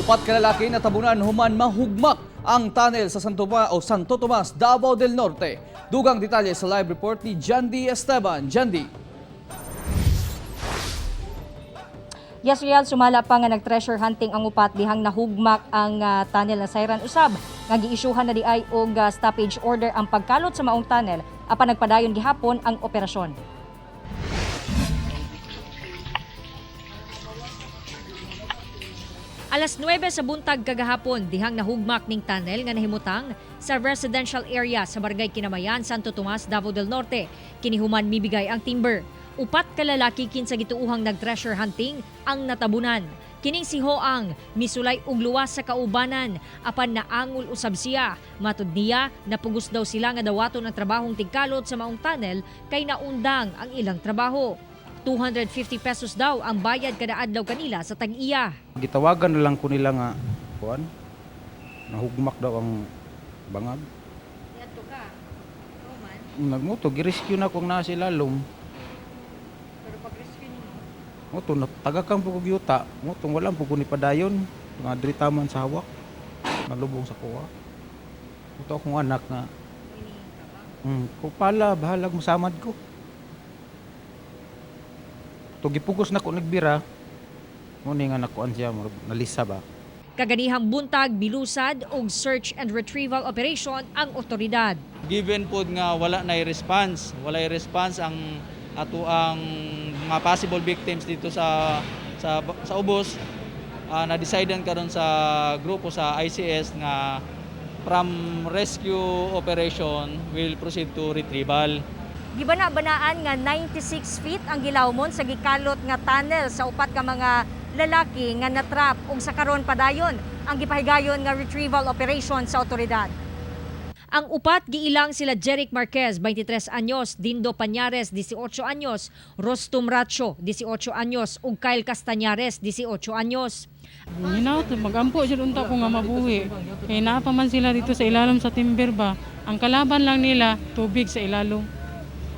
Upat ka lalaki natabunan human mahugmak ang tunnel sa Santo, o Santo Tomas, Davao del Norte. Dugang detalye sa live report ni Jandy Esteban. Jandy. Yes, Rial, sumala pa nga nag-treasure hunting ang upat dihang nahugmak ang tunnel na sayran usab nga giisyuhan na diay og stoppage order ang pagkalot sa maong tunnel apan nagpadayon gihapon ang operasyon. Alas 9 sa buntag kagahapon, dihang nahugmak ning tunnel nga nahimutang sa residential area sa Barangay Kinamayan, Santo Tomas, Davao del Norte. Kini human mibigay ang timber. Upat ka lalaki kinsa gituuhang nag-treasure hunting ang natabunan. Kining si Hoang misulay og luwas sa kaubanan apan naangol usab siya. Matud niya, napugos daw sila nga dawaton ang trabahong tigkalot sa maong tunnel kay naundang ang ilang trabaho. 250 pesos daw ang bayad kada adlaw kanila sa tag-iya. Gitawagan na lang ko nila nga kuan. Nahugmak daw ang bangag. Nagmoto, gi-rescue na kung naa sila lalom. Pero pag-rescue nimo, Moto natagakan po kog yuta, moto wala po ko ni padayon nga diri taman sa hawak. Nalubong sa kuha. Moto akong anak nga ko pala bahalag musamad ko. To gipugos na ko nagbira. Mo ni nga nakuan siya, murag nalisa ba. Kaganihang buntag, bilusad og search and retrieval operation ang otoridad. Given pod nga wala na response, walay response ang ato ang mga possible victims dito sa ubos, na-decidean karon sa grupo sa ICS nga from rescue operation will proceed to retrieval. Gibana-banaan nga 96 feet ang gilawmon sa gikalot nga tunnel sa upat ka mga lalaki nga natrap ug sa karon padayon ang gipahigayon nga retrieval operation sa otoridad. Ang upat giilang sila Jeric Marquez, 23 anyos, Dindo Pañares, 18 anyos, Rostum Racho, 18 anyos, ug Kyle Castañares, 18 anyos. Hinaut, magampo siya unta ko nga mabuhi. Kay naa pa man sila dito sa ilalom sa timber ba. Ang kalaban lang nila, tubig sa ilalom.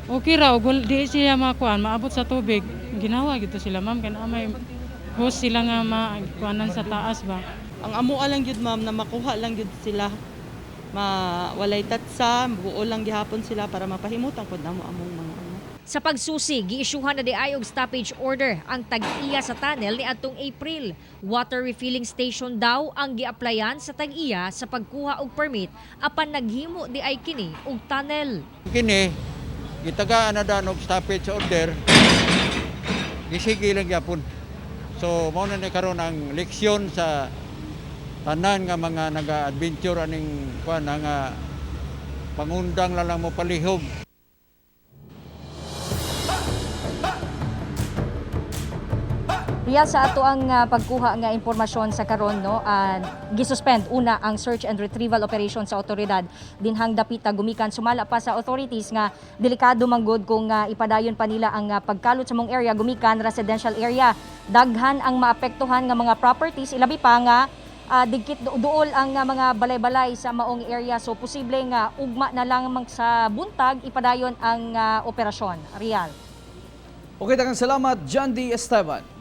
Okay ra, ug di siya makuan, maabot sa tubig. Ginawa gito sila, ma'am, kay naa may hose sila nga makuanan sa taas ba. Ang amoa lang gyud, ma'am, na makuha lang gyud sila. Ma walay tatsa, buo lang gihapon sila para mapahimutan pud namo among mga ano. Sa pagsusi, giisyuhan na diay og stoppage order ang tag-iya sa tunnel ni atong April. Water refilling station daw ang giaplayan sa tag-iya sa pagkuha og permit apan naghimo diay kini og tunnel. Kini gitagaan na daan og stoppage order, gisigi lang gyapon. So mao na ni karon ang leksyon sa tanan nga mga naga-adventure aning kuan nga pangundang lang mo palihog. Riya, sa ato ang pagkuha nga impormasyon sa karon, no, gisuspend una ang search and retrieval operation sa otoridad dinhang dapita gumikan sumala pa sa authorities nga delikado manggod kung ipadayon pa nila ang pagkalot sa mong area gumikan residential area. Daghan ang maapektuhan nga mga properties, ilabi pa nga digkit duol ang mga balay-balay sa maong area, so posible nga ugma na lang sa buntag ipadayon ang operasyon. Real. Okay, daghang salamat, Jandy Esteban.